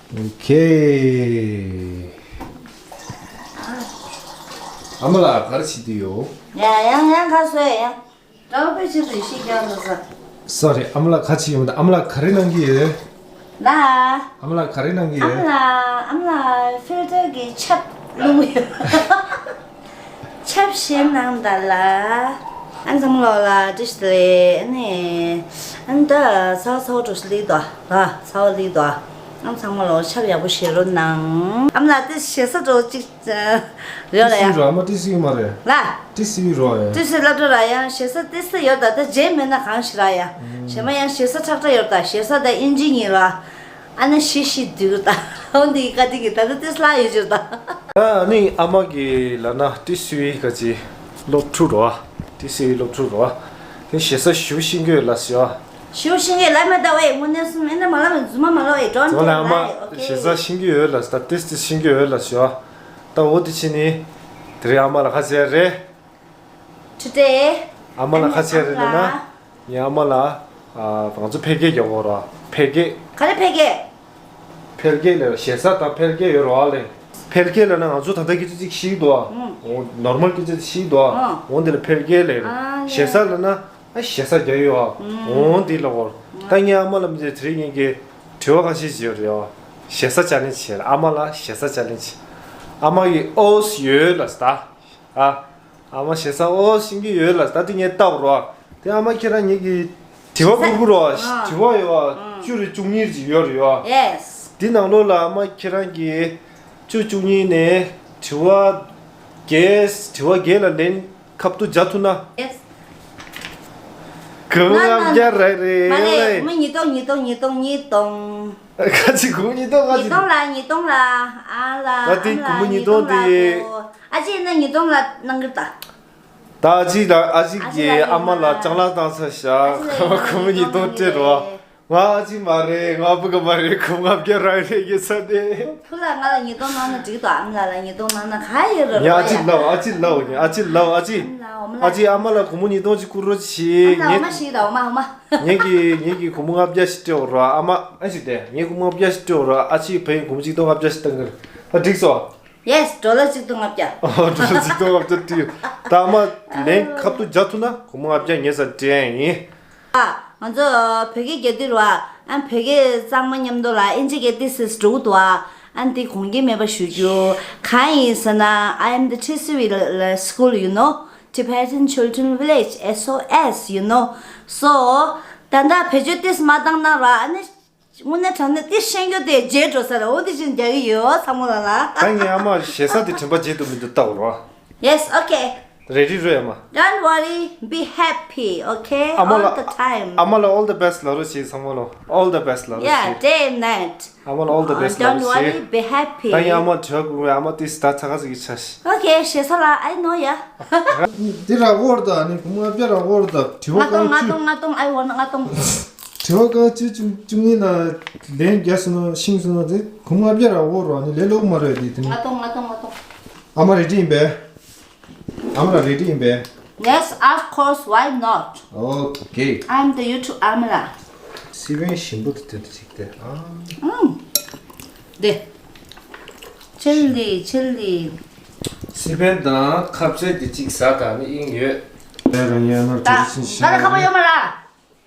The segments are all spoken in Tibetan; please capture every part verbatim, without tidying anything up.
ཨོ་ཁེ། ཨ་མ་ལགས་ག་རེ་བྱེད་དུས་ཡོད། ཡ་ཡང་ཡང་ཁ་སོས་ཡང་། དགྲ་བོ་པེ་ཆེ་རེ་ཤི་རྒྱག་ན་ས། སོ་རི། ཨ་མ་ལགས་ག་ཅི་ཡོང་། ཨ་མ་ལགས་ག་རེ་གནང་གི་ཡོད། ལ། ཨ་མ་ལགས་ག་རེ་གནང་གི་ཨ་མ་ཡོད། ལགས་ཨ་མ་ལགས་ཕིལ་ཊར་གི་ཆབ་བླུགས་ཡོད། ཆབ་བཞེས་གནང་ད་ལ། ཨ་ཚང་མ་ལོ་ལ་ཏིས་ལེ་ཨ་ནི། ཨ་ནི་ད་ཚ་བ་ཚ་བ་འགྲོ་ཞིག་ལིག་དོ། ལ་ཚ་བ་ལིག་དོ། ཨ་ཚང་མ་ལོ་ཆབ་ཡག་པོ་བཞེས་རོགས་གནང་། ཨ་མ་ལགས་ཏིས་བཞེས་ས་འགྲོ་གཅིག་རེད་ལ་ཡ། ཏི་སི་རོ་ཨ་མ་ཏི་སི་མ་རེད། ལ། ཏི་སི་རོ་ཡ། ཏི་སི་སློབ་གྲྭ་ར་ཡང་བཞེས་ས་ཏི་སི་ཡོད་ད་ད་རྗེས་མེད་ན་གང་ཞིག་ར་ཡ། གཞན་མ་ཡང་བཞེས་ས་ཁྲག་ཁྲག་ཡོད་ད་བཞེས་ས་ད་ཨིན་ཇི་ཉིན་ར། ཨ་ན་ཤི་ཤི་དུས་ད་འོ་འདི་ཀ་ཏི་གི་ད་ད་ཏི་སི་ལ་ཡོད་ཅིག་ད། ཨ་ནི་ཨ་མ་གི་ལ་ན་ཏི་སི་ཀ་ཅི་སློབ་ཕྲུག་རོ། ཏི་སི་སློབ་ཕྲུག་རོ། དེ་བཞེས་ས་ཞུ་ཤིང་གི་ལ་སི་ཡ། ཞུ་ཤིང་གི་ལ་མེ་ད་ཝེ་དངོས་གནས་སུ་མེ་ན་མ་ལ་མེ་རྫུན་མ་མ་ལ་ཝེ་ཌོན། ཙོ་ལ་ཨ་མ། ཨོ་ཁེ། བཞེས་ས་ཤིང་གི་ཡོད་ལ་སི་ད་ཏི་སི་ཤིང་གི་ཡོད་ལ་སི་ཡ། ད་འོ་དེ་ཕྱིན་ནི། དེ་རིང་ཨ་མ་ལ་ཁ་ཆེ་རེད། ཁྲི་ཏྲེ། ཨ་མ་ལ་ཁ་ཆེ་རེད་ལ་ན། ངའི་ཨ་མ་ལ། ང་ཚོ་འཕེལ་རྒྱས་རྒྱག་གོ་ར། འཕེལ་རྒྱས། ག་རེ་འཕེལ་རྒྱས། འཕེལ་རྒྱས་ལ་བཞེས་ས་དང་འཕེལ་རྒྱས་ཡོད་ར་ལེ། འཕེལ་རྒྱས་ལ་ན་ང་ཚོ་ད་ལྟ་སྐད་ཆ་ཅིག་ཤིག་འདུག་ཨ། འོ་ནོར་མལ་སྐད་ཆ་ཅིག་ཤིག་འདུག་ཨ། འོ་འདི་ལ་འཕེལ་རྒྱས་ལེ། བཞེས་ས་ལ་ན། ཨ་བཞེས་ས་རྒྱག་ཡོད་ཨ། འོ་འདི་ལ་གོ། ད་ངའི་ཨ་མ་ལ་མི་ཚེ་དེ་རིང་ངེད་ཀྱི་དྲི་བ་ཁ་ཤས་ཤིག་ཡོད་རེད་ཨ། བཞེས་ས་ཅལ་ལེན་ཇི་བྱས་ཨ་མ་ལ་བཞེས་ས་ཅལ་ལེན་ཇི། ཨ་མ་ཡི་ཨོས་ཡོད་ལ་ས་ད། ཨ། ཨ་མ་བཞེས་ས་ཨོ་ཤིང་གི་ཡོད་ལ་ད་དེ་ངས་ལྟ་བར་བ། དེ་ཨ་མ་ཁྱེད་རང་ཉིད་ཀྱི་དྲི་བ་བསྐུར་བར་བ། དྲི་བ་ཡོད་བ་བཅུ་རེ་བཅུ་གཉིས་ཅིག་ཡོད་རེད་བ། ཡེས། དེ་ནང་ལོགས་ལ་ཨ་མ་ཁྱེད་རང་གི་བཅུ་བཅུ་གཉིས་ནས་དྲི་བ་བརྒྱད་དྲི་བ་བརྒྱད་ལ་ལན་ཁ་ཐུག་རྒྱག་ཐུབ་ན། ཡེས། གང་ང་ལ་རྒྱ་རེ་རེ་མ་རེད་ལེ། མ་ཉིས་སྟོང་ཉིས་སྟོང་ཉིས་སྟོང་ཉིས་སྟོང་། ཁ་ཅིག་གོང་ཉིས་སྟོང་ལ་ཉིས་སྟོང་ལ་ཉིས་སྟོང་ལ་ཨ་ལ་ད་དེ་ཨ་ལ་གོང་མོ་ཉིས་སྟོང་ཉིས་སྟོང་ལ་དེ་གོ་ཨ་ཅེ་ན་ཉིས་སྟོང་ལ་གནང་གི་ད། ད་ཨ་ཅེ་ལ་ཨ་ཅེ་གི་ཨ་མ་ལ་ལྕང་ལ་བཏང་ས་ཤག་གོང་མོ་ཉིས་སྟོང་སྤྲད་རོགས། ང་ཨ་ཅེ་མ་རེད། ང་ཨ་བུ་ག་མ་རེད། གོང་ལྔ་བརྒྱ་རང་རེད་ཡོད་ས་དེ། བུ་ལ་ང་ལ་ཉིས་སྟོང་གནང་ན་འགྲིག་ཏོ། ཨ་མ་ལ་ལ་ཉིས་སྟོང་གནང་ན་ག་ཡོད་རོགས་ཡ། ཨ་ཅེ་ལའོ་ཨ་ཅེ་ལའོ་ཨ་ཅེ་ལའོ་ཨ་ཅེ། ཨ་ཅེ་ཨ་མ་ལ་གོང་མོ་ཉིས་སྟོང་ཅིག་བསྐུར་རོགས་བྱེད། ཨ་མ་ཞིག་ལའོ་མ་ཨ་མ། ངེད་ཀྱི་ངེད་ཀྱི་གོང་མོ་ལྔ་བརྒྱ་ཞིག་སྤྲད་རོགས། ཨ་མ་ཨ་ཞིག་དེ་ངེད་གོང་མོ་ལྔ་བརྒྱ་ཞིག་སྤྲད་རོགས། ཨ་ཅེ་བུ་ཡིན་གོང་མོ་གཅིག་སྟོང་ལྔ་བརྒྱ་ཞིག་བཏང་གི་རེད། ད་འགྲིག་སོང་། ཡེས། ཌོ་ལར་གཅིག་སྟོང་ལྔ་བརྒྱ། ཨོ་ཌོ་ལར་གཅིག་སྟོང་ལྔ་བརྒྱ་སྤྲད་ཡོད། ད་ཨ་མ་ལན་ཁ་ཐུག་རྒྱག་ཐུབ་ན་གོང་མོ་ལྔ་བརྒྱ་ངེད་ས་སྤྲད་ཡིན། ཨ་ང་ཚོ་བོད་སྐད་རྒྱག་དུས་ར་ཨ་བོད་སྐད་གཙང་མ་མཉམ་དུ་ལ་ཨིན་ཇི་སྐད་this is འགྲོ་གི་འདུག་ཨ། ཨ་འདི་དགོངས་འགལ་མེད་པ་ཞུ་རྒྱུ། གང་ཡིན་ཟེར་ན་I am the T C V school, you know, Tibetan Children Village, S O S, you know. So ད་ལྟ་བེད་སྤྱོད་ཏིས་མ་བཏང་ན་ར་ཨ་ནི་དངོས་གནས་དྲང་གནས་ཏིས་ཤེས་རྒྱུ་དེ་བརྗེད་འགྲོ་ས་ར། འོ་དེ་བཞིན་རྒྱག་གི་ཡོད་ཚང་མ་ལ་ལ། ད་ངའི་ཨ་མ་བཞེས་ས་དེ་དྲན་པ་བརྗེད་དུ་མི་འདུག་ལྟ་བར་བ། Yes, okay. Ready རེད་ཨ་མ། Don't worry, be happy, okay? ཨ་མ་ལ་all the time. ཨ་མ་ལ་all the best ལབ་རོགས་བྱེད་ཚང་མ་ལ། All the best ལབ་རོགས་བྱེད། Yeah, day and night. ཨ་མ་ལ་all the best ལབ་རོགས་བྱེད། Don't worry, be happy. ད་ཡང་ཨ་མ་དྲི་བ་དགོས་མེད། ཨ་མ་ཏིས་ད་ཚ་ཁ་ཟིག་གི་ཆ་ཤི། Okay, བཞེས་ས་ལ་I know, yeah. འདི་ར་འོར་ད་ནི་གོང་མོ་ལྔ་བརྒྱ་ར་འོར་ད་དྲི་བ་ལྔ་སྟོང་རྐང་བཅུ། ལྔ་སྟོང་ལྔ་སྟོང་I want ལྔ་སྟོང་། དྲི་བ་རྐང་བཅུ་བཅུ་བཅུ་གཉིས་ལ་ལན་རྒྱག་སོང་ན་ཤིང་སོང་ན་དེ་གོང་མོ་ལྔ་བརྒྱ་ར་འོར་ར་ནི་ལས་ལོག་མ་རེད་དེ་དེ་ནི། ལྔ་སྟོང་ལྔ་སྟོང་ལྔ་སྟོང་། ཨ་མ་ready ཡིན་པས། ཨ་མ་ར་ready ཡིན་པས། Yes, of course, why not? Okay. I'm the YouTube ཨ་མ་ལ། སི་པན་ཞིམ་པོ་དེ་དེ་ཅིག་དེ་ཨ། ཨང་། དེ། ཆི་ལི་ཆི་ལི། སི་པན་དང་ཁ་ཟས་དེ་གཅིག་ཟ་དང་ནི་ཨིན་ཡོད། དེ་རང་ཡང་ན་ད་tradition ད་ལ་ཁ་པོ་ཡོད་མ་ར།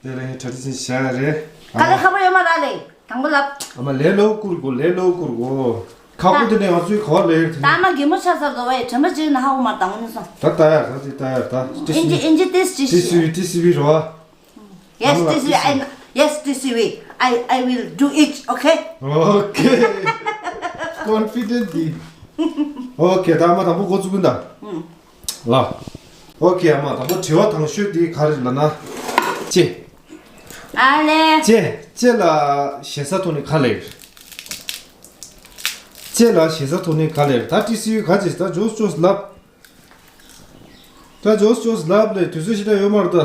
དེ་རང་ཡང་tradition བྱ་རེད། ད་ལ་ཁ་པོ་ཡོད་མ་ར་ལེ། དང་པོ་ལབ། ཨ་མ་ལས་ལོ་བསྐུར་དགོ་ལས་ལོ་བསྐུར་དགོ། ཁ་པོ་དེ་ནས་ང་ཚོའི་ག་བ་ལས་ཡོད་དེ། ད་ཨ་མ་གད་མོ་ཆགས་ཚར་དོ་བས་དྲན་པ་བརྗེད་ན་ཧ་གོ་མ་དང་ནི་སོང་། ད་ལྟ་ཡ་ད་དེ་ལྟ་ཡ་ད། ཨིན་ཇི་ཨིན་ཇི་ཏིས་ཅི་ཏིས་སི་བི་ཏིས་སི་བི་རོ། Yes, ཨ་མ་ལ་ཏིས་སི་བི། ཏིས་སི་བི། I, yes, ཏིས་སི་བི། I, I will do it, okay? Okay. Confident དེ། Okay, ད་ཨ་མ་དང་པོ་འགོ་བཙུགས་གིན་ད། ཨུམ། ལ། Okay, ཨ་མ་དང་པོ་དྲི་བ་དང་ཤོས་དེ་ག་རེ་ལབ་ན། ལྕེ། ཨ་ལེ། ལྕེ། ལྕེ་ལ་ཞེ་ས་ཐོག་ནས་ག་ལེར། ལྕེ་ལ་ཞེ་ས་ཐོག་ནས་ག་ལེར། ད་ཏིས་སི་བི་ག་ཅེས་ད་ཇོས་ཇོས་ལབ། ད་ཇོས་ཇོས་ལབ་ལེ་དུས་ཚོད་ཞེ་དྲག་ཡོད་མ་རེད་ད།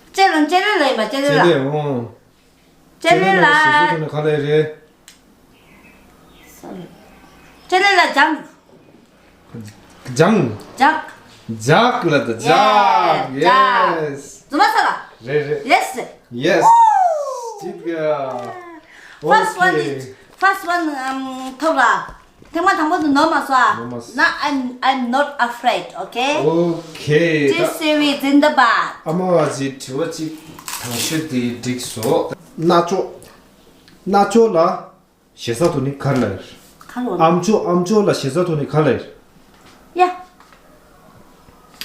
ལྕེ་ལ་ལྕེ་ལེ་ལ་ཡིན་པ་ལྕེ་ལེ་ལ། ལྕེ་ལེ་ཨོ། ལྕེ་ལེ་ལ། ལྕེ་ལེ་ལ་ཞེ་ས་ཐོག་ནས་ག་ལེར་རེད། ལྕེ་ལེ་ལ་ལྗང་། ལྗང་། ལྗགས། ལྗགས་ལ་ད་ལྗགས། Yeah, ལྗགས། Yes. རྫུན་མ་ས་ལ། རེད་རེད། Yes. Yes. ཇིད་ག First one is, first one, um, ཐོབ་ལ། ཐེངས་མ་དང་པོ་དུ་ནོར་མ་སོང་ཨ། ནོར་མ་སོང་། ན། I'm, I'm not afraid, okay? Okay. ཇི་སི་ཝི་ཛིན་དཱ་བཱད། ཨ་མ་བ་ཇི་དྲི་བ་གཅིག་དང་ཤོས་དེ་འགྲིག་སོང་། རྣ་ཅོག་རྣ་ཅོག་ལ་ཞེ་ས་ཐོག་ནི་ག་ལ་ཡོད། ག་ལ་ཡོད། ཨམ་ཅོག་ཨམ་ཅོག་ལ་ཞེ་ས་ཐོག་ནི་ག་ལ་ཡོད། ཡ།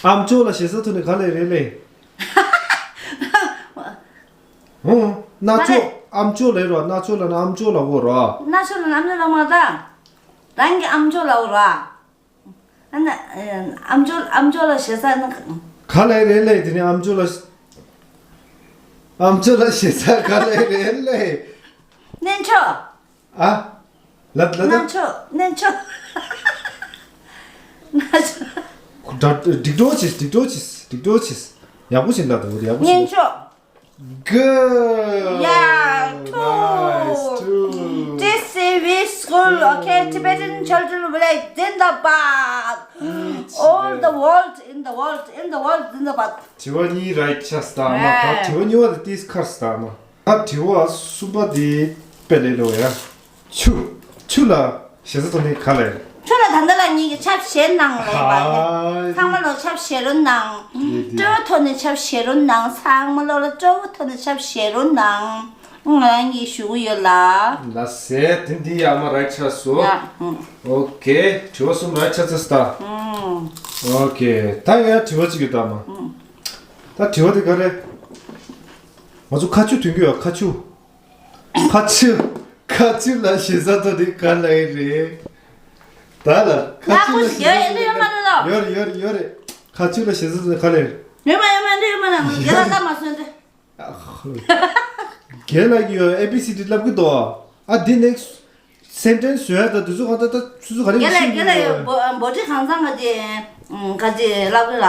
ཨམ་ཅོག་ལ་ཞེ་ས་ཐོག་ནི་ག་ལ་ཡོད་རེད་ལེ། ཧུང་། རྣ་ཅོག་ཨམ་ཅོག་ལ་ཡོད་རོ། རྣ་ཅོག་ལ་ན་ཨམ་ཅོག་ལ་འོ་རོ། རྣ་ཅོག་ལ་ན་ཨམ་ཅོག་ལ་མ་ད། རང་གི་ཨམ་ཅོག་ལ་འོ་རོ། ཨ་ན། ཨམ་ཅོག་ཨམ་ཅོག་ལ་ཞེ་ས་ན། ག་ལ་ཡོད་རེད་ལེ། དེ་ནི་ཨམ་ཅོག་ལ། ཨམ་ཅོག་ལ་ཞེ་ས་ག་ལ་ཡོད་རེད་ལེ། གནས་མཆོག་ཨ། ལབ་ལབ་ལབ། གནས་མཆོག་གནས་མཆོག་གནས་མཆོག་འགྲིག་འགྲོ་ཆེ་འགྲིག་འགྲོ་ཆེ་འགྲིག་འགྲོ་ཆེ། ཡག་པོ་ཞིག་ལབ་འདུག་ཡག་པོ་ཞིག་གནས་མཆོག Good. Yeah, two. Nice, two. J C V school, okay, Tibetan children village, Zindabad. All the world, in the world, in the world, Zindabad. དྲི་བ་གཉིས་རའི་ཆ་སྟ་མ། ད་དྲི་བ་གཉིས་པ་དེ་ཏིས་ཁར་སྟ་མ། ད་དྲི་བ་གསུམ་པ་དེ་དཔེ་ལས་ལོ་ཡ། ཆུ། ཆུ་ལ་ཞེ་ས་ཐོག་ནི་ག་ལ་ཡོད། ཆུ་ལ་ད་ལྟ་ལ་ངེད་ཀྱི་ཆབ་བཞེས་གནང་ལ་ཡོད་པ་ནི། ཧའི། ཚང་མ་ལོ་ཆབ་བཞེས་རོགས་གནང་། སྤྲོ་བོ་ཐོག་ནས་ཆབ་བཞེས་རོགས་གནང་། ཚང་མ་ལོ་ལ་སྤྲོ་བོ་ཐོག་ནས་ཆབ་བཞེས་རོགས་གནང་། ང་རང་གིས་ཞུ་གི་ཡོད་ལ། ལ་ཟེ་དེ་འདི་ཡ་མ་རའི་ཆ་སོ། ཡ། ཨུ། ཨོ་ཁེ། དྲི་བ་གསུམ་རའི་ཆ་ཚ་སྟ། ཨུ། ཨོ་ཁེ། ད་ཡ་དྲི་བ་གཅིག་གི་ད་མ། ཨུ། ད་དྲི་བ་དེ་ག་རེ། ང་ཚོ་ཁ་ཆུ་ཐོན་གྱི་ཡོད། ཁ་ཆུ། ཁ་ཆུ། ཁ་ཆུ་ལ་ཞེ་ས་ཐོག་དེ་ག་ལ་ཡིན་རེད། ད་ལ་ཁ་ཆུ་ལ་ཞེ་ས་ཐོག་དེ་ག་ལ་ཡིན། ཡོད་རེད་ཡོད་རེད་ཡོད་རེད། ཁ་ཆུ་ལ་ཞེ་ས་ཐོག་དེ་ག་ལ་ཡིན། ཡོད་མ་ཡོད་མ་འདྲི་ཡོད་མ་ན་ང་རྒན་ལགས་ལབ་མ་སོང་དེ། རྒན་ལགས་ཀྱིས་ཡོད་ཨེ་བི་སི་ཌི་ལབ་གི་འདུག་ཨ་འདི་ནེག་སི་སེན་ཊེན་སི་བཟོ་ཡ་ད་དུས་ཚོད་གང་ད་ད་སུ་སུ་ག་རེ་རྒན་ལགས་རྒན་ལགས་ཡོད་འབོ་འབོ་ཁྲི་གང་ཚང་ག་ཅི་ག་ཅི་ལབ་གི་ལ།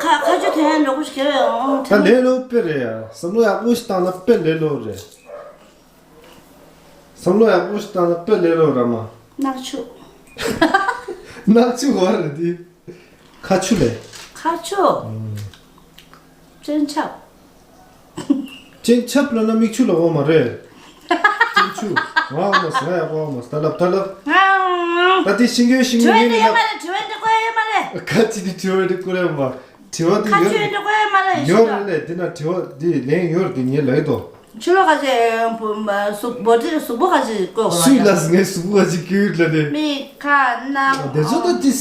ཁ་ཁ་ཆུ་ཐོན་ཡ་འགྲོ་གོ་ཞིག་ག་རེ་ད་ལས་སླ་པོ་དཔེ་རེད་ཡ། བསམ་བློ་ཡག་པོ་ཞིག་བཏང་ན་དཔེ་ལས་སླ་པོ་རེད། བསམ་བློ་ཡག་པོ་ཞིག་བཏང་ན་དཔེ་ལས་སླ་པོ་རེད་མ། གནག་ཕྱུགས། གནག་ཕྱུགས་བ་རེད་དེ། ཁ་ཆུ་ལས། ཁ་ཆུ། ཨང་། སྤྱན་ཆབ། སྤྱན་ཆབ་ལབ་ན་མིག་ཆུ་ལབ་པ་མ་རེད། སྤྱན་ཆུ། ང་མ་ཟ་ཡག་པོ་མ་ཟ་ལབ་ད་ལབ། ཨང་། ད་དེ་ཤིང་གི་ཤིང་གི་དྲི་བ་འདི་ཡོད་མ་རེད། དྲི་བ་འདི་བཀོད་ཡོད་མ་རེད། ཁ་ཆུ་འདི་དྲི་བ་འདི་བཀོད་ཡོད་མ། དྲི་བ་འདི་ཁ་ཡོད་ཆུ་རེད། འདི་བཀོད་ཡོད་མ་རེད། ཡོད་རེད་ལས་འདི་ན་དྲི་བ་འདི་ལན་ཡོད་རེད་འདི་ངས་ལབ་ཡོད་དོ། ཆུ་ལོག་ག་ཅེ་བུ་གཟུགས་པོ་འདི་གཟུགས་པོ་ག་ཅེ་བཀོད་གོ་སུས་ལ་ངས་གཟུགས་པོ་ག་ཅེ་བཀོད་ལ་ནི། མིག་ཁ་སྣ། དེ་ཚོ་ད་དེ་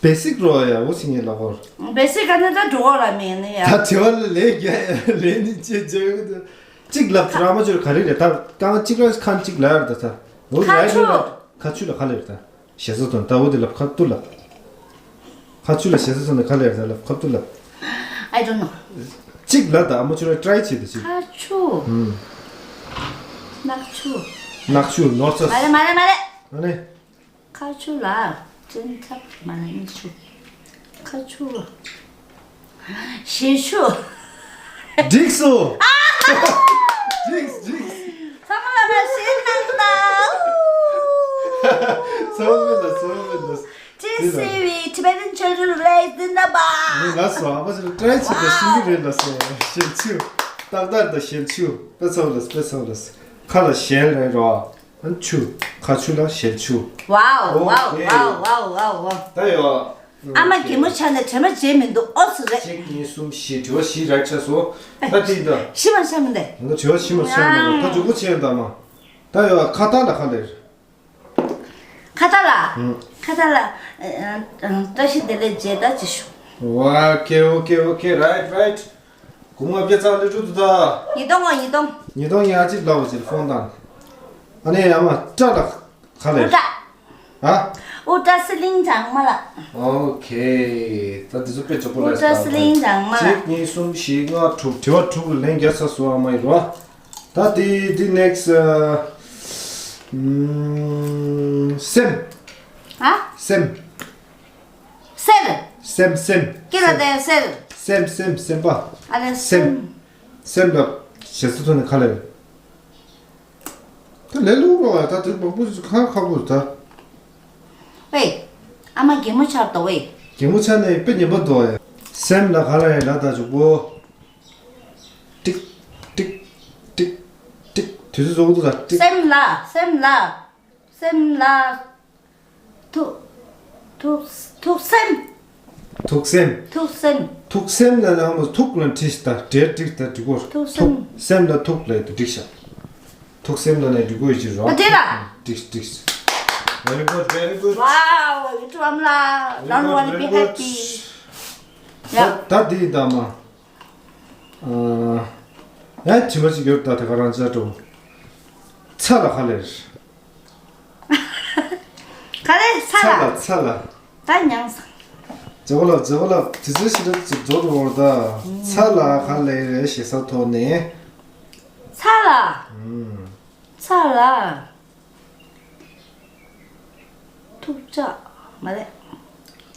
བེ་སིག་རོ་ཡ་འོ་ཅི་ངས་ལབ་གོ། བེ་སིག་ག་ནི་ད་འགྲོ་གོ་ར་མེད་ནི་ཡ། ད་དྲི་བ་ལ་ལན་རྒྱག་ཡ་ལན་ནི་ཅེ་བྱ་གི་འདུག་གཅིག་ལབ་ཐུབ་ར་མ་ཅོར་ག་རེ་རེད་ད་རྐང་གཅིག་ར་ཁ་གཅིག་ལབ་ཡ་རེད་ད་ད། འོ་ཁ་རེད་ཆུ། རེད་ཁ་ཆུ་ལ་ག་ལབ་ཡོད་ད། ཞེ་ས་ཐོག་ད་འོ་དེ་ལབ་ཁ་ཏུ་ལབ། ཁ་ཆུ་ལ་ཞེ་ས་ཐོག་ནས་ག་ལབ་ཡོད་ད་ལབ་ཁ་ཏུ་ལབ། I don't know. གཅིག་ལབ་ད་ཨ་མ་ཆུ་ར་ཊི་རའི་བྱེད་དེ་གཅིག་ཁ་ཆུ། ཨུམ། གནག་ཆུ། གནག་ཆུ་ནོར་ཚ། མ་རེད་མ་རེད་མ་རེད། ཨ་ནི། ཁ་ཆུ་ལ་སྤྱན་ཆབ་མ་རེད་གནས་ཆུ། ཁ་ཆུ། ཞལ་ཆུ། འགྲིག་སོང་། འགྲིག་འགྲིག་ཚང་མ་ལ་ཞེད་སྣང་དང་། ཚང་མ་ལ་ཚང་མ་ལ། ཇི་སི་ཝི་Tibetan Children Village Zindabad. ངས་ལབ་སོང་ཨ་མ་ཅིག་ལ་ཊི་རའི་བྱེད་དང་ཤིང་གི་རེད་ལབ་སོང་། ཞལ་ཆུ། ཏག་ཏག་དང་ཞལ་ཆུ། དཔེ་ཚང་ལ་དཔེ་ཚང་ལ། ཁ་ལ་ཞལ་རེད་རོ། ཨ་ཆུ། ཁ་ཆུ་ལ་ཞལ་ཆུ། Wow, wow, okay. Wow, wow, wow, wow. ད་ཡོད། ཨ་མ་གད་མོ་ཆགས་ནས་དྲན་པ་བརྗེད་མི་འདུག་ཨོ་ཙི་རེད། གཅིག་གཉིས་གསུམ་བཞི་དྲི་བ་བཞི་རག་ཆགས་སོང་། ད་དེ་ད། ཤི་མ་ཤ་མི་འདེ། ང་དྲི་བ་ཤི་མ་ཤ་མི་འདུག་ད་མཇུག་པོ་ཆེ་ཡང་ད་མ། ད་ཡོད་ཁ་ཏ་ལ་ཁ་ལེར། ཁ་ཏ་ལ། ཁ་ཏ་ལ། བཀྲ་ཤིས་བདེ་ལེགས་རྗེས་ད་ཅི་ཞུ། ཨོ་ཁེ་ཨོ་ཁེ་ཨོ་ཁེ་རའིཊ་རའིཊ། གུང་མ་བརྒྱ་རྩ་ལས་གྲུབ་ཏུ་ད། ཉིས་སྟོང་ངོ་ཉིས་སྟོང་། ཉིས་སྟོང་ཉི་ཤུ་གཅིག་ལ་བ་ཅིར་ཕོན་དང་། ཨ་ནེ་ཡ་མ་སྐྲ་ལ་ཁ་ལེར། ཨུ་ཏྲ། ཨ། ཨུ་ཏྲ་སི་ལིང་བྱང་མ་ལ། ཨོ་ཁེ། ད་དེ་ཚོ་དཔེ་ལྕོག་པོ་ལ་ཨུ་ཏྲ་སི་ལིང་བྱང་མ་ལ། གཅིག་གཉིས་གསུམ་བཞི་ལྔ་དྲུག་དྲི་བ་དྲུག་ལ་ལན་བརྒྱ་ཚར་སོང་ཨ་མ་ཡིན་རོ། ད་དེ་དེ་ནེག་སི། ཨམ། སེམས། ཨ། སེམས། སེལ། སེམས་སེམས། ཀི་ལ་དེ་སེལ། སེམས་སེམས་སེམས་པ། ཨ་རེ་སེམས། སེམས་ལ་ཞེ་ས་ཐོག་ནས་ཁ་ལེར། ད་ལས་སླ་པོ་རེད་ད་དེ་མང་པོ་ཁ་ཁག་པོ་རེད་ད། ཝེ། ཨ་མ་གད་མོ་ཆགས་འདུག་ཝེ། གད་མོ་ཆགས་ནས་དཔེ་ཉན་པ་འདུག་ཨེ། སེམས་ལ་ཁ་ལེར་ལ་ད་འཇུག་པོ། ཏིག་ཏིག་ཏིག་ཏིག་ དུས་ཚོད་རྫོགས་འདུག་ད། སེམས་ལ། སེམས་ལ། སེམས་ལ། ཐུགས། ཐུགས། ཐུགས་སེམས། ཐུགས་སེམས། ཐུགས་སེམས། ཐུགས་སེམས་ལ་ནང་མ་ཐུགས་ལ་ཁྲིད་ད་འབྲེལ་འགྲིག་ད་འགྲིག་གོ། ཐུགས་སེམས། ཐུགས་སེམས་ལ་ཐུགས་ལ་འགྲིག་ཤག་ཐུགས་སེམས་ལ་ནས་འགྲིག་གོ་ཡི་ཅི་རོ། ད་འགྲིག་ལ། འགྲིག་འགྲིག Very good, very good. Wow, you too, Amla. Don't worry, be happy. ད་ད་འདི་ཡིན་ད་མ། ཨ། ཡ་དྲི་བ་ཅིག་ཡོད་ད་དེ་ག་རང་ཅག་འགྲོ། ཚ་ལ་ག་ལེར། ག་ལེར་ཚ་ལ། ཚ་ལ་ཚ་ལ། ད་མྱངས་སོང་། མཛེས་པོ་ལགས། མཛེས་པོ་ལགས། དུས་ཚོད་ཞིག་རེད་ཅིག་རྫོགས་འགྲོ་བར་ད། ཚ་ལ་ག་ལེར་ཞེ་ས་ཐོག་ནས། ཚ་ལ། ཚ་ལ། ཐུགས་ཅག་མ་རེད།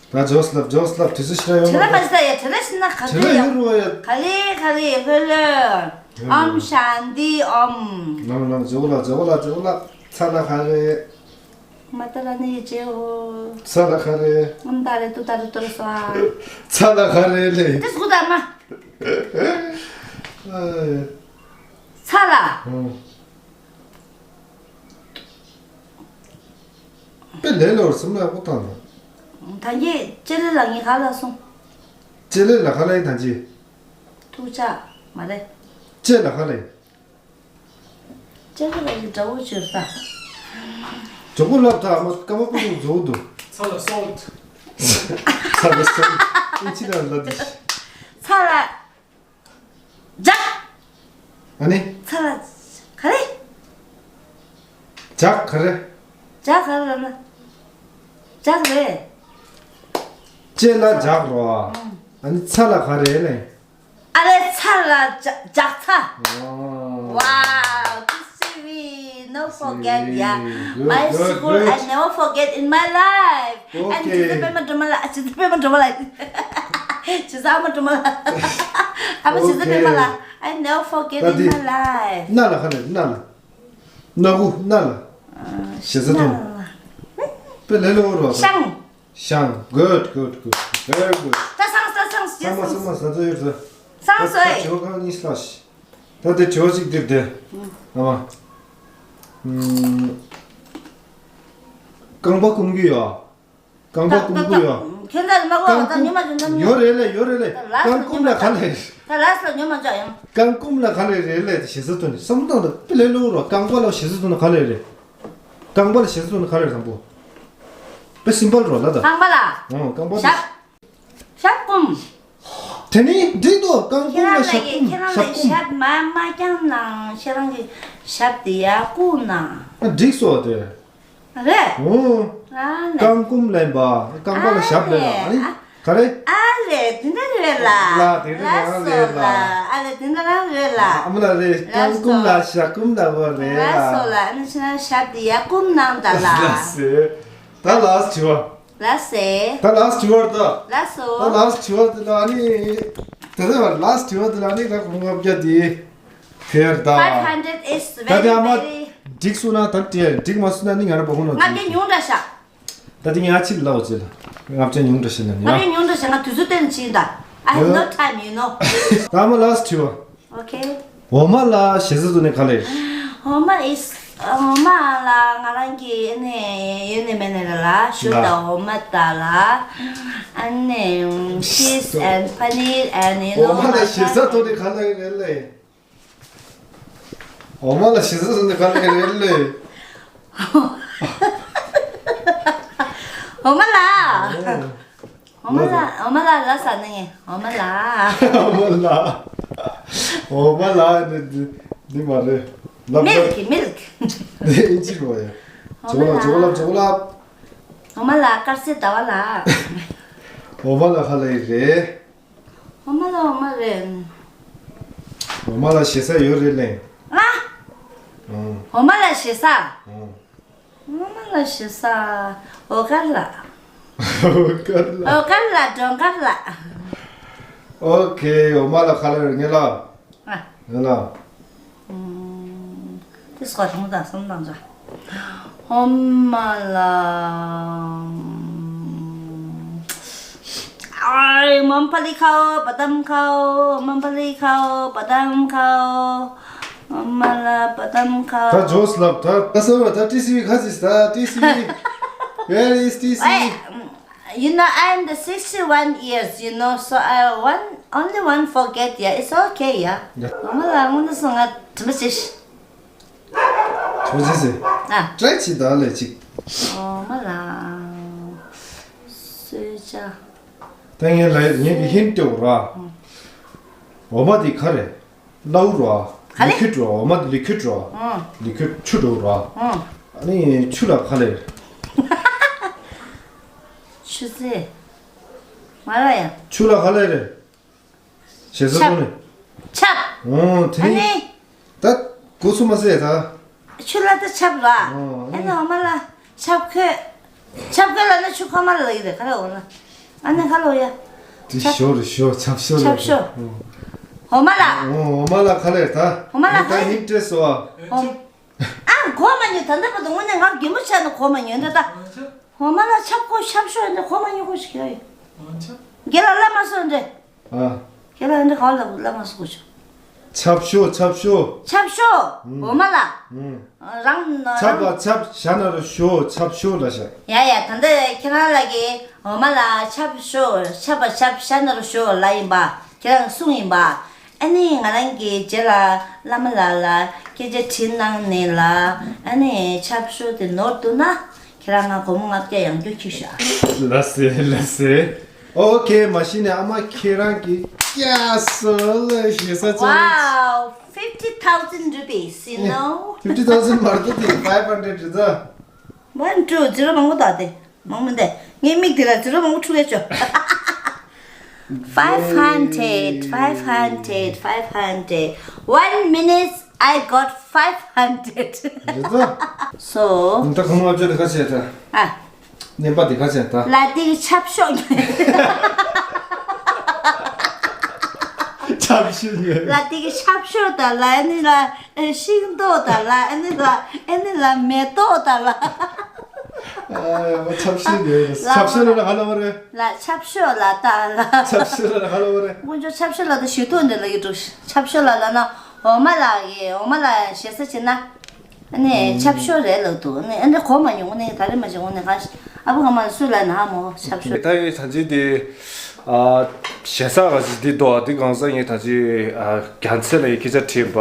ད་ཇོས་ལབ་ཇོས་ལབ་དུས་ཚོད་ཞིག་ར་ཡོང་བ། དྲི་ལ་ག་ཞིག་ད་ཡ་དྲི་ལ་ཞིག་ན་ག་དྲི་ལ་ཡོད་རུ་བ་ཡ། ག་ལེ་ག་ལེ་ཧོ་ལོ། ཨོམ་ཤཱན་ཏི་ཨོམ། ལམ་ལམ་ཇོ་ལ་ཇོ་ལ་ཇོ་ལ། ཚ་ལ་ག་རེ། མ་ཏ་ར་ནི་ཇེ་ཧོ། ཚ་ལ་ག་རེ། ཨམ་ད་རེ་ཏུ་ད་རུ་ཏོ་རུ་སོ། ཚ་ལ་ག་རེ་ལེ། ཏི་སུ་ད་མ། ཨ་ཡ། ཚ་ལ། ཨང་། དཔེ་ལས་སླ་བོར་སེམས་ལ་ཡག་པོ་བཏང་དང་། ད་གིན་ལྕེ་ལེ་ལ་ངས་ག་ལ་སོང་། ལྕེ་ལེ་ལ་ག་ལ་ཡིན་ད་ཅི། ཐུགས་ཅག་མ་རེད། ལྕེ་ལ་ག་ལ་ཡིན། ལྕེ་ལེ་ལ་ཡིན་འདྲ་བོ་བྱོས་ད། གྲོགས་པོ་ལབ་ད་མ་སྐར་མ་ཀུན་ཏུ་རྫོགས་འདུག་ཚ་ལ་སོལ་ཊི། ཚ་ལ་སོལ་ཊི་ཨིན་ཇི་ལ་ལབ་དུས། ཚ་ལ། ཇག་ཨ་ནི། ཚ་ལ། ག་རེ། ཇག་ག་རེ། ཇག་ག་རེ་ལབ་ན། ཇག་རེད། ལྕེ་ལ་ཇག་རོ། ཨ་ནི་ཚ་ལ་ག་རེ་ལེ། ཨ་ལེ་ཚ་ལ་ཇག་ཇག་ཚ། ཨོ། Wow, this is really no forget, yeah. Good, my good, school, good. I never forget in my life. And Okay. ཇི་ཙི་པད་མ་སྒྲོལ་མ་ལགས། ཇི་ཙི་པད་མ་སྒྲོལ་མ་ལགས། ཇི་ཙི་ཨ་མ་སྒྲོལ་མ་ལགས། ཨ་མ་ཇི་ཙི་པད་མ་ལགས། Okay. I never forget in my life. ད་འདི། སྣ་ལ་ག་ལེ། སྣ་ལ། སྣ་ཁུག་སྣ་ལ། ཞེ་ས་ཐོང་། དཔེ་ལས་སླ་བོ་རོ། ཤང་། ཤང་། Good, good, good. Very good. ད་སང་སང་སང་ཞེ་ས་སང་སང་། སང་སང་ས་ཚོ་ཡོད་ས། སང་སང་ས། ད་དྲི་བ་གང་གཉིས་ལ་ཤི། ད་དེ་དྲི་བ་གཅིག་འདིར་དེ། ཨ་མ། ཨུམ། རྐང་པ་སྐུམ་རྒྱུ་ཡོད། རྐང་པ་སྐུམ་རྒྱུ་ཡོད། ཁྱོད་ལ་མ་གོ་ད་ཉི་མ་ཅུང་ཙམ་ཡོད་རེད་ལེ། ཡོད་རེད་ལེ། རྐང་སྐུམ་ལ་ག་ལེ། ད་ལ་སོ་ཉི་མ་ཅུང་ཡང་། རྐང་སྐུམ་ལ་ག་ལེ་རེད་ལེ། དེ་ཞེ་ས་ཐོན་ནས་བསམ་བློ་བཏང་ད་དཔེ་ལས་སླ་བོ་རོ། རྐང་པ་ལ་ཞེ་ས་ཐོན་ན་ག་ལེ་རེད། རྐང་པ་ལ་ཞེ་ས་ཐོན་ན་ག་ལེ་རེད་བཟང་པོ། དཔེ་སིམ་པལ་རོ་ལ་ད། རྐང་པ་ལ། ཨོ་རྐང་པ་ལ། ཞབས། ཞབས་སྐུམ། དེ་ནི་འགྲིག་འདུག་རྐང་སྐུམ་ལ་ཞབས་སྐུམ། ཁྱེད་རང་ལ་ཞབས་སྐུམ། ཞབས་མ་མ་བརྐྱངས་ནའང་ཁྱེད་རང་གི་ཞབས་དེ་ཡར་བཀུག་ན། ཨ་འགྲིག་སོ་དེ། རེད། ཨོ། ཨ་ལེ། རྐང་སྐུམ་ལེན་པ། རྐང་པ་ལ་ཞབས་ལེན་པ། ཨ་ནི་ག་རེ། ཨ་ལེ་དེ་འདྲ་རེད་ལ། ལ་དེ་འདྲ་རང་རེད་ལ། ཨ་ལེ་དེ་འདྲ་རང་རེད་ལ། ཨ་མ་ལ་རེད། རྐང་སྐུམ་ལ་ཞབས་སྐུམ་ལ་བ་རེད་ལ། ལ་སོ་ལ། ཨ་ནི་ཕྱི་ན་ཞབས་དེ་ཡར་བཀུག་གནང་ད་ལ། ལ་སེ། ད་ལ་སི་དྲི་བ། ལ་སེ། ད་ལ་སི་དྲི་བ་ད། ལ་སོ། ད་ལ་སི་དྲི་བ་དེ་ལ་ཨ་ནི། དེ་ལ་ལ་སི་དྲི་བ་དེ་ལ་ཨ་ནི་ད་ཁོང་ལྔ་བརྒྱ་དེ། ཕེར་ད། Five hundred is very, very. འགྲིག་སོང་ན་ད་དེ་འགྲིག་མ་སོང་ན་ནི་ང་རང་བ་ཁོང་ལ། ང་དེ་ཉུང་འདྲ་ཤག་ད་དེ་ངས་ཨ་ཕྱི་ལ་ལབ་འོ་ཅེ་ལ། ང་ཨ་ཕྱི་ཉུང་འདྲ་ཤག་ན་ནི་ང་ཡ། དེ་ཉུང་འདྲ་ཤག་ང་དུས་ཚོད་བསྟན་ཕྱིན་ད། I have no time, you know. ད་མ་ལ་སི་དྲི་བ། Okay. འོ་མ་ལ་ཞེ་ས་ཐོག་ནས་ག་ལེ། འོ་མ་is འོ་མ་ལ་ང་རང་གི་ཨ་ནི་ཡོད་ནི་མེད་ནི་རེད་ལ། ཞུ་ད་འོ་མ་ད་ལ། ཨ་ནི་cheese and paneer and you know འོ་མ་ལ་ཞེ་ས་ཐོག་ནས་ག་ལེ་རེད་ལེ། འོ་མ་ལ་ཞེ་ས་ཐོག་ནས་ག་ལེ་རེད་ལེ། འོ་མ་ལ། ཨོ། འོ་མ་ལ། འོ་མ་ལ་ལ་ཟ་ནི། འོ་མ་ལ། འོ་མ་ལ། འོ་མ་ལ་ནི་འདི་འདི་མ་རེད། ལབ་ལབ། Milk, milk. འདི་ཨིན་ཇི་རོ་ཡ། འོ་མ་ལ། ཇོ་ལབ་ཇོ་ལབ། འོ་མ་ལ་དཀར་ཟས་ཟླ་བ་ལ། འོ་མ་ལ་ཧ་ལ་ཡི་རེད། འོ་མ་ལ་འོ་མ་རེད། འོ་མ་ལ་ཞེ་ས་ཡོད་རེད་ལེ། ཨ། ཨོ། འོ་མ་ལ་ཞེ་ས། ཨོ། ངོ་མ་ལ་ཞེ་ས། འོ་དཀར་ལ། འོ་དཀར་ལ། འོ་དཀར་ལ་སྒྲོ་དཀར་ལ། ཨོ་ཁེ། འོ་མ་ལ་ཁ་ལ་རེ་ངེ་ལ། ཨ། ངེ་ལ། ཨུམ། དེ་སྐོར་ཧོང་དང་སོང་དང་འཇོག་འོ་མ་ལ། ཨའི། མམ་ཕ་ལི་ཁའོ། བ་དམ་ཁའོ། མམ་ཕ་ལི་ཁའོ། བ་དམ་ཁའོ། མ་ལ་པ་དམ་ཁ། ད་ཇོས་ལབ་ད། ད་སོ་ར་ད་ཊི་སི་ཝི་ག་ཅིག་ད་ཊི་སི་ཝི། Where is T C? Wait, um, you know, I am the sixty-one years, you know, so I one, only one forget, yeah. It's okay, yeah. Yeah. ཨོ་མ་ལ་སྔོན་དུ་སོང་ང་དྲི་མ་ཅིག་ཐུགས་རྗེ་ཆེ། ཨ། ཀྲེ་ཆི་ད་ལས་ཅིག་ཨོ་མ་ལ། སོས་ཅ། ད་ངས་ལ་ངས་ཀྱི་ཧིན་ཏེ་ར། ཨོ་མ་དེ་ག་རེ། ལའུ་ར། ག་རེ། ལི་ཁུད་ར། འོ་མ་ལི་ཁུད་ར། ཨང་། ལི་ཁུད་ཆུ་འགྲོ་ར། ཨང་། ཨ་ནི་ཆུ་ལ་ག་ལེར། ཆུ་ཚོད། མ་ར་ཡ། ཆུ་ལ་ག་ལེར། ཞེ་ས་ཆབ། ཐོང་ནི། ཆབ། ཨོ་དེ་ཨ་ནི། ནི། ད་གོ་སུ་མ་ཟེ་ད། ཆུ་ལ་ད་ཆབ་ར། ཨོ་ཨ་ཨ་ནི་ནི་འོ་མ་ལ། ཆབ་ཁོས། ཆབ་ཁོས་ལ་ནི་ཆུ་ཁོ་མ་ལ་ཡི་རེད་ག་རེ་འོ་ལ། ཨ་ནི་ག་ལོ་ཡ། དེ་ཆབ། ཞོ་རེད་ཞོ་ཆབ་ཞོ་རེད། ཆབ་ཞོ། ཨོ། འོ་མ་ལ། ཨོ་འོ་མ་ལ་ག་ལེར་ད། འོ་མ་ལ་ད་ག་ཧིན་ཏེ་སོ་ཨ། འོ། ཨ་གོ་མ་ཉོ་ད་ལྟ་བར་དུ་དངོས་གནས་ང་རྒན་མོ་ཆགས་ནས་གོ་མ་ཉོ་འདྲ་ད། འོ་མ་ལ་ཆབ་ཁོ་ཆབ་ཞོ་འདྲ་གོ་མ་ཉོ་ཁོ་ཞིག་ཡོད། རྒན་ལ་བླ་མ་སོ་འདྲ། ཨ། ཁྱེད་རང་འདི་གང་ལ་བླ་མ་སོགས་ཤོག་ཆབ་ཤོ་ཆབ་ཤོ། ཆབ་ཤོ། ཨུམ། འོ་མ་ལ། ཨུམ། རང་ཆབ་རང་པ་ཆབ་ཞ་ན་རོ་ཤོ་ཆབ་ཤོ་ལ་ཤ། ཡ་ཡ་ད་ལྟ་ཁྱེད་རང་ལ་གི་འོ་མ་ལ་ཆབ་ཤོ་ཆབ་པ་ཆབ་ཞ་ན་རོ་ཤོ་ལ་ཡིན་པ་ཁྱེད་རང་གསུང་ཡིན་པ། ཨ་ནི་ང་རང་གི་རྗེས་ལ་བླ་མ་ལགས་ལ་སྐད་ཆ་དྲིས་གནང་ནས་ལ་ཨ་ནི་ཆབ་ཤོ་དེ་ནོར་འདུག་ན། ཁྱེད་རང་ང་སྒོར་མོ་ལྔ་བརྒྱ་ཡང་བསྐྱར་ཁྱེར་ཤོག་ལ་སེ་ལ་སེ། ཨོ་ཁེ་མ་གཞི་ནས་ཨ་མ་ཁྱེད་རང་གི་ཀྱ་སོ་ལ་ཞེ་ས་ཅན། Wow, fifty thousand rupees, you know? Fifty thousand མར་དུ་དེ་five hundred རེད་ད། One, two, zero མང་པོ་དག་དེ། མང་མོ་འདི། ངའི་མིག་དེ་ལ་zero མང་པོ་འཁྲུག་ཡ་ཅོ། Five hundred, five hundred, five hundred. One minute, I got five hundred. རེད་ད། So. ད་ཁོང་ལྔ་བཅུ་དེ་ག་བྱས་ད། ཨ། ནེམ་པ་དེ་ག་བྱས་ད། ལ་དེ་གི་ཆབ་ཤོག་ཆབ་ཤོག་ཉོས། ལ་དེ་གི་ཆབ་ཤོག་དང་ལ་ཨ་ནི་ལ་ཨེ་ཤིང་ཏོག་དང་ལ་ཨ་ནི་ལ་ཨ་ནི་ལ་མེ་ཏོག་དང་ལ། ཨ་ཡ་ཆབ་ཤོག་ཉོས། ལ་ཆབ་ཤོག་ལ་ཧ་ལ་བ་རེད། ལ་ཆབ་ཤོག་ལ་ད་ལ། ཆབ་ཤོག་ལ་ཧ་ལ་བ་རེད། དཀོན་མཆོག་ཆབ་ཤོག་ལ་ད་ཞུ་ཐུག་འདི་ལ་ཡི་འགྲོ། ཆབ་ཤོག་ལ་ལ་ན་འོ་མ་ལ་གི་འོ་མ་ལ་ཞེ་ས་བྱེད་ན། ཨ་ནི་ཆབ་ཤོག་རེད་ལབ་འདུག་ཨ་ནི་ཨ་འདྲ་གོ་མ་མྱོང་ནི་ད་རེས་མ་བྱུང་ནི་ག་ཨ་བུ་ང་མ་སུ་ལ་ན་མོ་ཆབ་ཤོག་ད་ཡོད་ད་ཅི་དེ་ཨ་ཞེ་ས་ག་ཅི་དེ་དོ་དེ་གང་ས་ངས་ད་ཅི་ཨ་རྒྱ་མཚན་ལ་ཡི་སྐད་ཆ་དྲིས་པ་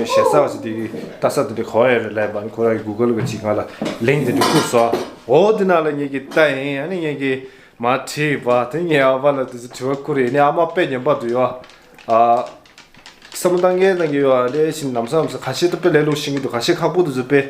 ཞེ་ས་ག་ཅི་དེ་ལྟ་ས་དེ་འདྲ་གོ་ཡ་རེད་ལབ་པ་ཁོ་རང་གི་གུ་གལ་གི་ཅིག་ང་ལ་ལིང་དེ་འདྲ་བསྐུར་སོང་། འོ་དེ་ནང་ལ་ངས་ཀྱི་ལྟ་ཡིན་ཨ་ནི་ངས་ཀྱི་མ་དྲིས་པ་དེ་ངས་ཨ་བ་ལ་དེ་ཚོ་དྲི་བ་བསྐུར་ཡིན་ནི་ཨ་མ་དཔེ་ཉན་པ་འདུག་ཡོ། ཨ། བསམ་བློ་བཏང་མཁན་བཏང་གི་ཡོད་ཨ་ལས་ཤིན་ལམ་སང་ལམ་སང་ཁ་ཤས་ཏུ་དཔེ་ལས་ལུགས་ཤིང་གི་འདུག་ཁ་ཤས་ཁག་པོ་འདུག་ཚུལ་དཔེ།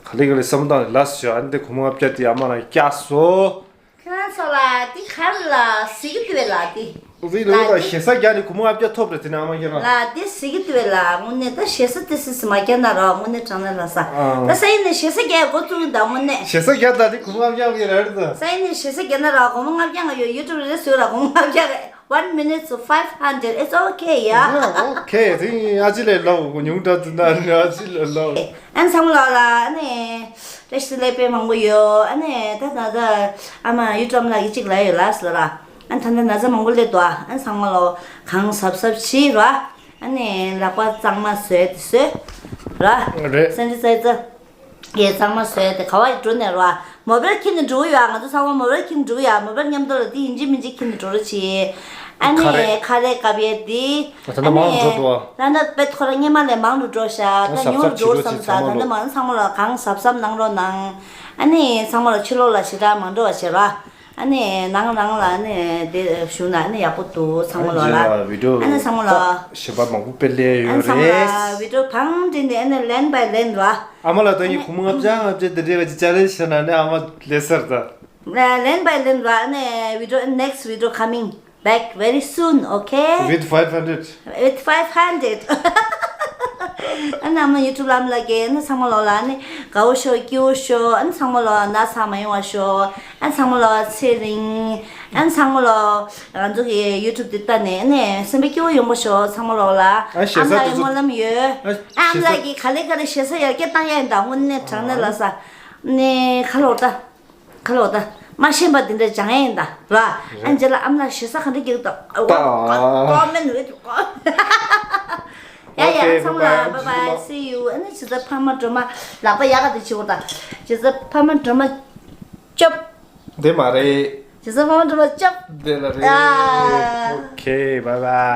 ག་ལེ་ག་ལེ་བསམ་བློ་བཏང་ལ་ལ་སི་ཞོ་ཨ་འདི་གོ་མོ་ལྔ་བརྒྱ་དེ་ཨ་མ་རང་སྐྱག་སོ། ཁྱེད་རང་ཚོ་ལ་འདི་ག་རེ་ལ་ཟེར་གི་འདུག་བས་ལ་འདི། རི་ལོ་ལ་དང་འདི་ཞེ་ས་རྒྱ་ནི་གོ་མོ་ལྔ་བརྒྱ་ཐོབ་རེད་དེ་ནི་ཨ་མ་ཁྱེད་རང་། ལ་འདི་ཟེར་གི་འདུག་བས་ལ་དངོས་གནས་ད་ཞེ་ས་དེ་སི་སི་མ་རྒྱ་ན་ར་དངོས་གནས་དྲང་གནས་ལ་ས། ཨ། ད་ས་ཡིན་ནས་ཞེ་ས་རྒྱ་འགོ་བཙུགས་ཡིན་ད་དངོས་གནས། ཞེ་ས་རྒྱ་ད་འདི་གོ་མོ་ལྔ་བརྒྱ་གི་རེད་ད། ས་ཡིན་ནས་ཞེ་ས་རྒྱ་ན་ར་གོ་མོ་ལྔ་བརྒྱ་ང་ཡོད་ཡུ་ཊུབ་རེ་བཟོས་ར་གོ་མོ་ལྔ་བརྒྱ་རེད། One minute to five hundred. It's okay, yeah. Yeah, okay. དེ་ཨ་ཅི་ལས་ལོ་ཉུང་དྲགས་ཙི་ན་ཨ་ཅི་ལས་ལོ། ཨན་ཚང་ལ་ལ་ཨ་ནི་ཏེ་ཤི་ལེ་པེ་མང་པོ་ཡོད། ཨ་ནི་ད་ད་ད་ཨ་མ་ཡུ་ཊུབ་ལ་གི་ཅིག་ལ་ཡོད་ལ་སི་ལ་ར། ཨན་ད་ད་ན་ཚ་མང་པོ་ལས་དོ་ཨ་ཨན་ཚང་མ་ལོ་གང་སབ་སབ་ཕྱི་ར། ཨ་ནི་ལག་པ་གཙང་མ་བཟོས་ཏེ་བཟོས་ར། རེད། སན་ཇི་ཚ་ཚ། ཡེ་ཚང་མ་བཟོས་ཏེ་ག་བ་ཡི་འགྲོ་ནས་ར། མོ་བེལ་ཁྱེར་ནས་འགྲོ་གི་ཡོད། ང་ཚོ་ཚང་མ་མོ་བེལ་ཁྱེར་ནས་འགྲོ་གི་ཡོད། མོ་བེལ་མཉམ་དུ་ལ་དེ་ཡིན་གཅིག་མིན་གཅིག་ཁྱེར་ནས་འགྲོ་རོགས་བྱེད། ཨ་ནི་ཁ་རས་ཁ་རས་བཀབ་ཡས་དེ། ད་ལྟ་མང་རུ་འགྲོ་འགྲོ། ད་ལྟ་པད་ཁོ་ར་སྔས་མ་ལས་མང་རུ་འགྲོ་ཤག་ད་ཉུང་རུ་འགྲོ་བསམ་ས། ད་ལྟ་མང་ཚང་མ་ལ་གང་གཟབ་གཟབ་གནང་རོགས་གནང་། ཨ་ནི་ཚང་མ་ལ་ཕྱི་ལོགས་ལ་ཞེ་དྲག་མ་འགྲོ་བ་བྱེད་ར། ཨ་ནི་ནང་རང་ལ་ཨ་ནི་དེ་བཞུགས་ན་ཨ་ནི་ཡག་པོ་འདུག་ཚང་མ་ལ་ལ། ཨ་ནི་ཚང་མ་ལ་ཞེ་པོ་མང་པོ་དཔེ་ལས་ཡོད་རེད། ཨ་ནི་ཚང་མ་ལ་བི་ཌིའོ་བང་འདྲི་ནས་ཨ་ནི་ལན་བའི་ལན་ར། ཨ་མ་ལ་ད་ཡིན་གོ་མོ་ལྔ་བརྒྱ་ལྔ་བརྒྱ་དེ་འདྲའི་ག་ཅི་ཅ་ལེ་ཤ་ན་ནི་ཨ་མ་ལས་སར་ད། ལན་བའི་ལན་ར་ཨ་ནི་བི་ཌིའོ་next video coming back very soon, okay? With five hundred. With five hundred. ཨ་ནི་ཨ་མ་ཡུ་ཊུབ་ལམ་ལ་གེ་ཨ་ནི་ཚང་མ་ལོ་ལ་ཨ་ནི་དགའ་བོ་ཤོག་སྐྱིད་བོ་ཤོག་ཨ་ནི་ཚང་མ་ལོ་ན་ཚ་མ་ཡོང་བ་ཤོག་ཨ་ནི་ཚང་མ་ལོ་ཚེ་རིང་། ཨ་ནི་ཚང་མ་ལོ་ང་ཚོ་གི་ཡུ་ཊུབ་དེ་ལྟ་ནས་ཨ་ནི་སེམས་པ་སྐྱིད་བོ་ཡོང་བ་ཤོག་ཚང་མ་ལོ་ལ། ཨ་ཨ་ཞེ་ས་མ་ལ་དེ་གི་ཚོ་སྨོན་ལམ་ཡོད། ཨ་ཨ་མ་ཞེ་ས་ལ་གི་ག་ལེ་ག་ལེ་ཞེ་ས་ཡར་རྒྱས་བཏང་ཡ་ཡིན་ད་དངོས་གནས་དྲང་གནས་ལ་ས། ཨ་ནི་ཁ་ལོ་ད། ཁ་ལོ་ད། མ་ཤེས་པ་འདི་འདྲ་སྦྱང་ཡ་ཡིན་ད་ར། རེད། ཨ་ནི་རྗེས་ལ་ཨ་མ་ལགས་ཞེ་ས་ག་འདྲ་སྐྱེ་གི་འདུག་ཨ་ད། ཀོ་མེན་ཝེ་ཀོ། ཡ་ཡ། Okay, ཚང་མ་ལ bye bye, bye bye, see you. ཨ་ནི་ཇི་ཙ་ཕ་མ་སྒྲོལ་མ་ལག་པ་ཡག་ག་དེ་བྱེད་འོ་ད། ཇི་ཙ་ཕ་མ་སྒྲོལ་མ་སྐྱོབ། དེ་མ་རེད། ཇི་ཙ་ཕ་མ་སྒྲོལ་མ་སྐྱོབ། དེ་ལ་རེད། ཡ། Okay, bye bye.